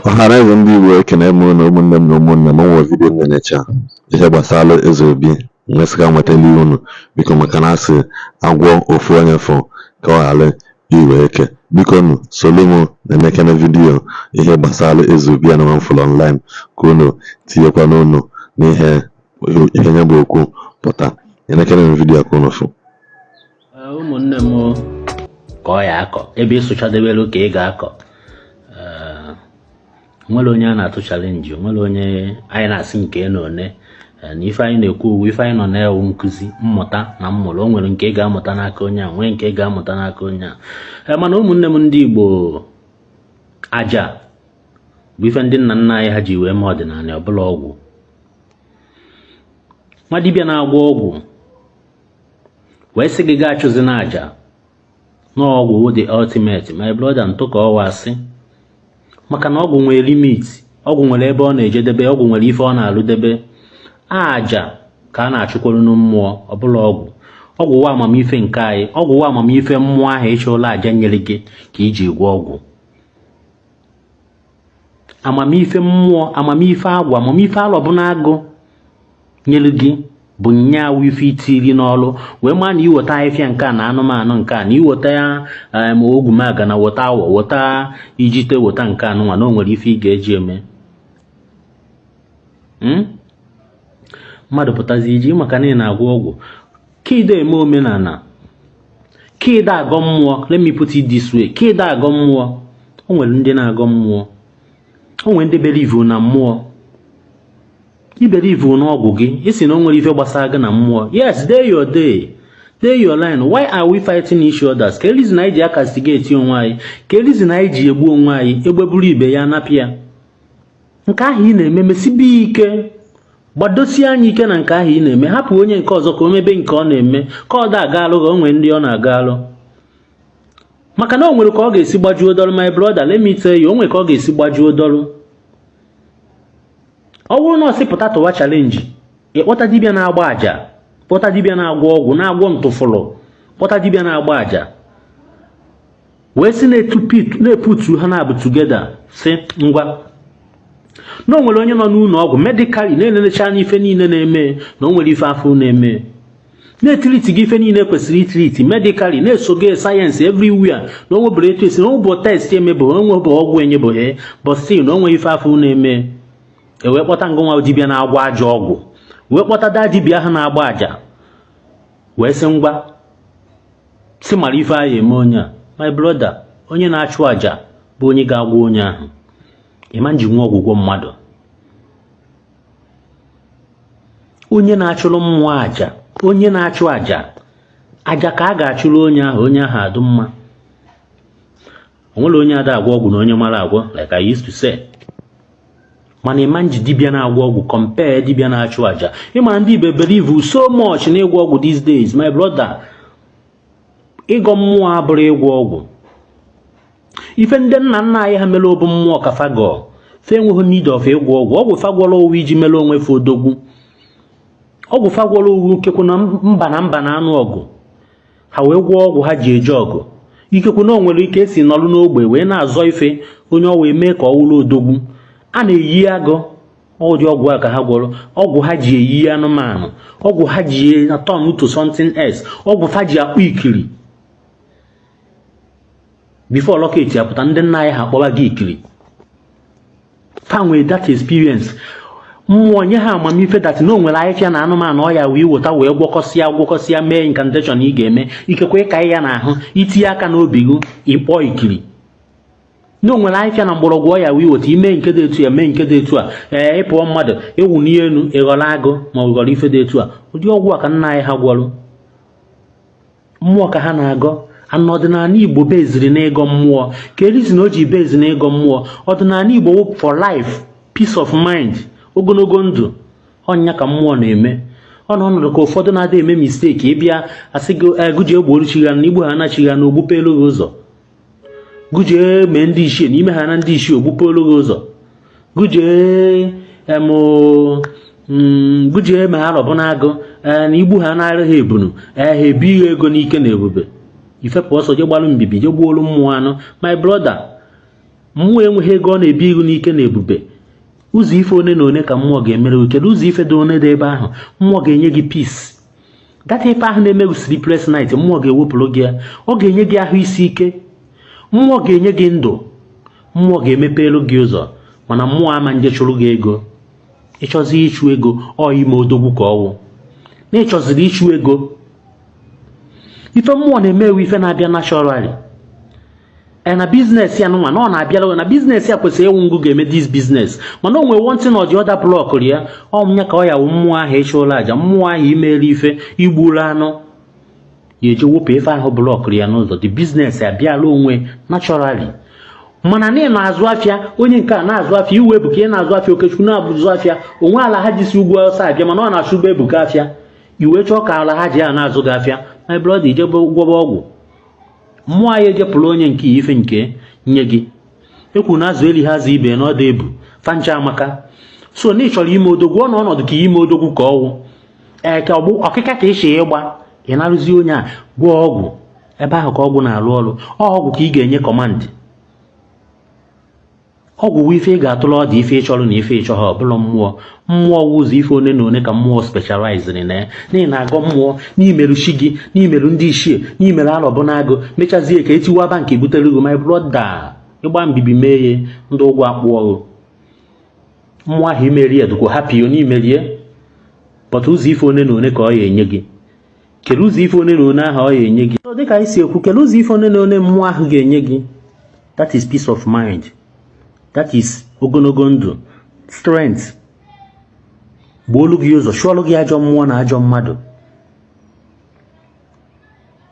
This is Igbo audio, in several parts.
Ọhaneze ndị Igbo, ekene m unu, ụmụnne m na ụmụnne m. Onwe video m na-enecha ihe gbasara Eze Obi, nwesịka nwetali unu, biko, maka na asị agwọ ofu onye fụ ka ọ ghara iwe eke. Biko nu, solu m na-emekene video ihe gbasara Eze Obi a na mfụrụ online, ka unu tinyekwa n'unu n'ihe ihe nye bụ okwu pụta. Enekene m video ka unu fụ. Ụmụnne m, ka ọ ya akọ ebe ị sụchadebelu ka ị ga-akọ. Nwere onye a na-atụ challenge, nwere onye anyị na-asị nke na one na ife anyị na-ekwu uwe ife anyị nọ na-ewu nkụzi mmụta na mmụrụ. O nwere nke ị ga-amụta n'aka onye a, nwee nke ị ga-amụta n'aka onye a. Mana ụmụnne m ndị Igbo, aja bụ ife ndị nna nna anyị ha ji wee mee ọdịnala ọbụla. Ọgwụ nwa dibịa na-agwọ ọgwụ wee sị gị gaa chụzi na aja n'ọgwụ wụ the ultimate, my brother, ntụ ka ọwa asị, maka na ọgwụ nwere limit, ọgwụ nwere ebe ọ na-ejedebe, ọgwụ nwere ife ọ na-alụdebe. Aja ka a na-achụkwuru mmụọ ọbụla. Ọgwụ, ọgwụ wa amamife nke anyị, ọgwụ wa amamife mmụọ ahụ ịchụla aja nyere gị ka iji gwọ ọgwụ. Amamife mmụọ, amamife agwụ, amamife alọbụna agụ nyere gị bụ nyaawụ ife itiri n'ọlụ wee maa na iweta ahịfịa nke a na anụmanụ nke a, na iweta ya ma ogwumaga na weta awọ, weta ijite, weta nke anụnwa, na o nwere ife ị ga-eji eme. Mmadụ pụtazi iji maka na ị na-agwọ ọgwụ kide eme omenala, kide agọ mmụọ. Let me put it this way: kide agọ mmụọ, o nwere ndị na-agọ mmụọ, o nwere ndị believe na mmụọ. I believe n'ọgwụ gị, isi na o nwere ife gbasara gị na mmụọ. Yes, day your day, dey your line. Why are we fighting each others? Ka reason anyị ji a-castigate onwe anyị, ka reason anyị ji egbu onwe anyị. Egbe buru ibe ya napịa. Nke ahụ ị na-eme, mesibe ike, gbadosie anya ike na nke ahụ ị na-eme. Hapụ onye nke ọzọ ka o mebe nke ọ na-eme, ka ọ da aga alụ ga o nwee ndị ọ na-aga alụ, maka na o nwere ka ọ ga-esi gbajuo dọrụ. My brother, let me tell you, o nwere ka ọ ga-esi gbajuo dọrụ. Ọ bụrụ na ọ sị pụta tụwa challenge, ịkpọta dibịa na-agba àjà, kpọta dibịa na-agwọ ọgwụ, na-agwọ ntụfụlụ, kpọta dibịa na-agba àjà, wee sị na-eputu ha na-abụ together, si ngwa, na o nwere onye nọ n'ụlọ ọgwụ medically na-elenecha anya ife niile na-eme, na o nwere ife afọ na-eme, na-etiriti gị ife niile kwesịrị itiriti medically, na-esogo science everywhere, na o nwebụrụ etu esi na o bụ test emebụghị, o nwebụ ọgwụ enyebụghị, but still na o nwere ife afọ na-eme. E wee kpọta ngụnwa dibịa na-agwọ ajọ ọgwụ, wee kpọta daa dibịa ahụ na-agba àjà, wee sị ngwa, si mara ife ahụ eme onye a. My brother, onye na-achụ àjà bụ onye ga-agwọ onye ahụ. Ịma nji nwa ọgwụgwọ mmadụ, onye na-achụrụ mmụọ àjà, onye na-achụ àjà, àjà ka a ga-achụrụ onye ahụ, onye ahụ adụ mma. O nwere onye ada agwọ ọgwụ na onye mara agwọ, like I used to say, mana ịma nji dibịa na-agwọ ọgwụ compare dibịa na-achụ àjà. Ịma ndị Igbo believe so much na ịgwọ ọgwụ these days. My brother, ịgọ mmụọ abụrụ ịgwọ ọgwụ. Ife ndị nna nna anyị ha mere obu mmụọ ka fagọ fe, enweghị need of ịgwọ ọgwụ. Ọgwụ fagwọrọ owu iji mere onwe fe odogwu. Ọgwụ fagwọrọ owu kekwu na mba na mba na anụ ọgụ, ha wee gwọọ ọgwụ ha ji eje ọgụ. Ikekwu na o nwere ike esi nọrụ n'ogbe wee na-azọ ife onye ọ wee mee ka ọ wụrụ odogwu. A na-eyi agụ ụdị ọgwụ a ka ha gwọrọ, ọgwụ ha ji eyi anụmanụ, ọgwụ ha ji turn to something else, ọgwụ fa ji akpụ ikiri. Before rocket apụta, ndị nna anyị ha akpọba gị ikiri. Fa nwee that experience, mmụọ nye ha amamife that na o nwere ahịhịa na anụmanụ ọya wee weta, wee gwọkọsịa gwọkọsịa, mee incantation ị ga-eme. Ikekwe ịka ya n'ahụ, itinye aka n'obi gị, ịkpọ ikiri, na o nwere ahịhịa na mgbọrọgwụ ọya wee weta, ime nke dị etu ya, mee nke dị etu a, ee, ịpụọ mmadụ ịwụ n'elu, ịghọrọ agụ ma ọ ghọrọ ife dị etu a. Ụdị ọgwụ a ka nna anyị ha gwọrọ, mmụọ ka ha na-agọ. Ana ọdịnala Igbo beziri n'ịgọ mmụọ, ka erizi na o ji bezi n'ịgọ mmụọ. Ọdịnala Igbo for life, peace of mind, ogologo ndụ. Ọnya ka mmụọ na-eme ọ na ọnọdụ ka ụfọdụ na-ada eme mistake. Ịbịa asị gị gụjee gbuoro chi ha na igbu ha anachi ha na ogbupelu gị ụzọ, gụjee mee ndị ichie na ime ha na ndị ichie ogbupelu gị ụzọ, gụjee em gụjee ma ha rọbụ n'agụ na igbu ha na-arị ha ebunu, ee, ha ebu ihe ego n'ike na ebube ifepụ ọsọ, je gbalụ mbibi, je gbuolu mmụọ anụ. My brother, Mmụọ enweghị ego ọ na-ebi ihu n'ike na ebube. Ụzọ ife one na one ka mmụọ ga-emere gị. Kedu ụzọ ife dị one dị ebe ahụ? Mmụọ ga-enye gị peace. That ife ahụ na-eme gị sleepless night, mmụọ ga-ewepụrụ gị ya. Ọ ga-enye gị ahụ isi ike. Mmụọ ga-enye gị ndụ. Mmụọ ga-emepelu gị ụzọ. Mana mmụọ ama nje chụrụ gị ego. Ịchọzi ịchụ ego, ọ ime odogwu ka ọwụ na ịchọziri ịchụ ego. Ife mmụọ na-eme ewu, ife na-abịa naturally e na business ya nụnwa na ọ na-abịara na business ya kwesịrị ịnwụ ngụ ga-eme this business, mana o nwere one thing or the other block ya. Ọ nya ka ọ ya wụ mmụọ ahụ ịchụla aja, mmụọ ahụ imere ife igburu anụ ya, eje wepụ ife ahụ block ya n'ụzọ. The business abịala onwe naturally. Mana na ị na-azụ afịa, onye nke a na-azụ afịa, iwu Ebuka, ị na-azụ afịa, Okechukwu na-azụ afịa, onwe ala ha jisi ugwu ọsọ abịa, mana ọ na-achụ ụgbọ Ebuka afịa, iwe chọọ ka ala ha ji a na-azụ gị afịa. My brother, ije gwọba ọgwụ, mmụọ anyị ejepụrụ onye nke ife nke nye gị. Ekwu na azụ elighị azụ ibe na ọdụ ebu fancha amaka. So na ị chọrọ ime odogwu, ọ na ọnọdụ ka ime odogwu ka ọwụ ee ka ọgbụ ọkịka ka ị ịgba, ị narụzi onye a gwọọ ọgwụ. Ebe ahụ ka ọgwụ na-arụ ọrụ. Ọ ọgwụ ka ị ga-enye command. Ọgwụ wụ ife ị ga-atụrụ ọdụ, ife ị chọrọ na ife ị chọghọ. Ọbụla mmụọ, mmụọ wụ ụzọ ife one na one ka mmụọ specialized na ya. N'ihi na-agọ mmụọ n'imerụ chi gị, n'imerụ ndị ichie, n'imerụ alọbụnagụ, mechazie ka etiwa bank butere gị. My brother, ịgba mbibi mee ya, ndị ụgwọ akpụọ gị. Mmụọ ahụ imerie dịkwa happy n'imerie, but ụzọ ife one na one ka ọ ya enye gị. Kedu ụzọ ife one na one ahụ ọ ya enye gị? So dịka anyị si ekwu, kedu ụzọ ife one na one mmụọ ahụ ga-enye gị? That is peace of mind, that is ogologo ndụ, strength, gbuolu gị ụzọ, chụọlụ gị ajọ mmụọ na ajọ mmadụ.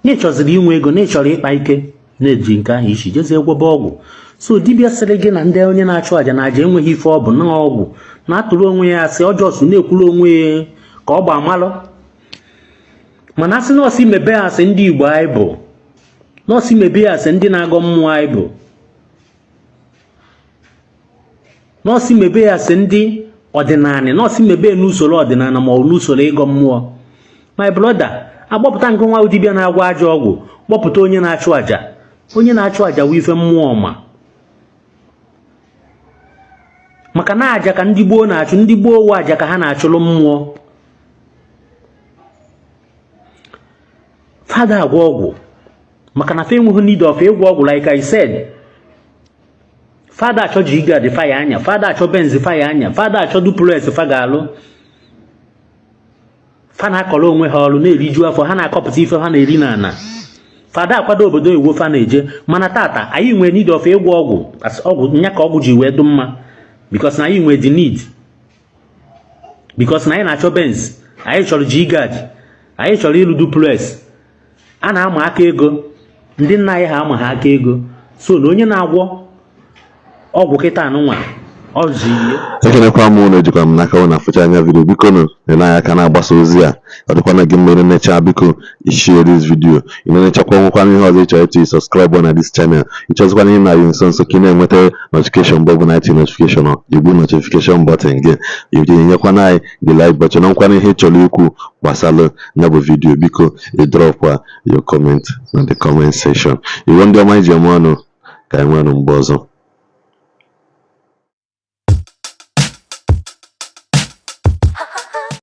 Na ịchọziri inwe ego, na ịchọrọ ịkpa ike, na-eji nke ahụ isi jezie gwọba ọgwụ. So dibịa sịrị gị na ndị onye na-achụ àjà na àjà enweghị ife ọ bụ na ọgwụ, na-atụrụ onwe ya asị ọjọọ, na-ekwuru onwe ya ka ọ gba amalụ. Mana asị nọọsụ mebe asị ndị Igbo anyị bụ nọọsụ, mebe ya asị ndị na-agọ mmụọ anyị bụ nọọsụ, mebe ya asị ndị ọdịnala, nọọsụ mebe n'usoro ọdịnala ma ọ bụ n'usoro ịgọ mmụọ. My brother, agbọpụta nke nwa dibịa na-agwọ ajọ ọgwụ, kpọpụta onye na-achụ àjà. Onye na-achụ àjà wụ ife mmụọ ma, maka na àjà ka ndị gboo na-achụ. Ndị gboo wụ àjà ka ha na-achụrụ mmụọ. Fada agwọ ọgwụ maka na fa enweghị need of ịgwọ ọgwụ. Like I said, fada achọ G-Guard fa ya anya, fada achọ Benz fa ya anya, fada achọ duplex fa ga-alụ. Fa na-akọrọ onwe ha ọrụ, na-eriju afọ ha, na-akọpụta ife ha na-eri n'ala. Fada akwado obodo iwu fa na-eje. Mana tata anyị nwere need of ịgwọ ọgwụ. Ọgwụ nya ka ọgwụ ji wee dị mma, because na anyị nwere the need, because na anyị na-achọ Benz, anyị chọrọ G-Guard, anyị chọrọ ịlụ duplex. A na-ama aka ego, ndị nna anyị ha ama ha aka ego. So na onye na-agwọ ọgwụ kịta anụnwa ọzi ihe. Ekenekwa m unu. Ejikwa m n'aka unu afụcha anya video. Biko nụ, nyere anyị aka na-agbasa ozi a. Ọ dịkwana gị mma, ịnenecha, biko ishare this video. Ịnenechakwa, nwekwana ihe ọzọ ịchọrọ ịtụ, subscribe na this channel. Ịchọzikwana ị na-ayụ nso nso ka ị na-enweta notification mgbe ọbụla anyị notification, igbu notification button gị, nyekwana anyị the like button. Ọnkwana ihe ị chọrọ ikwu gbasara ya bụ video, biko ị dropkwa your comment na the comment section. Iwe ndị ọma iji eme ọnụ, ka anyị nwere mgbe ọzọ.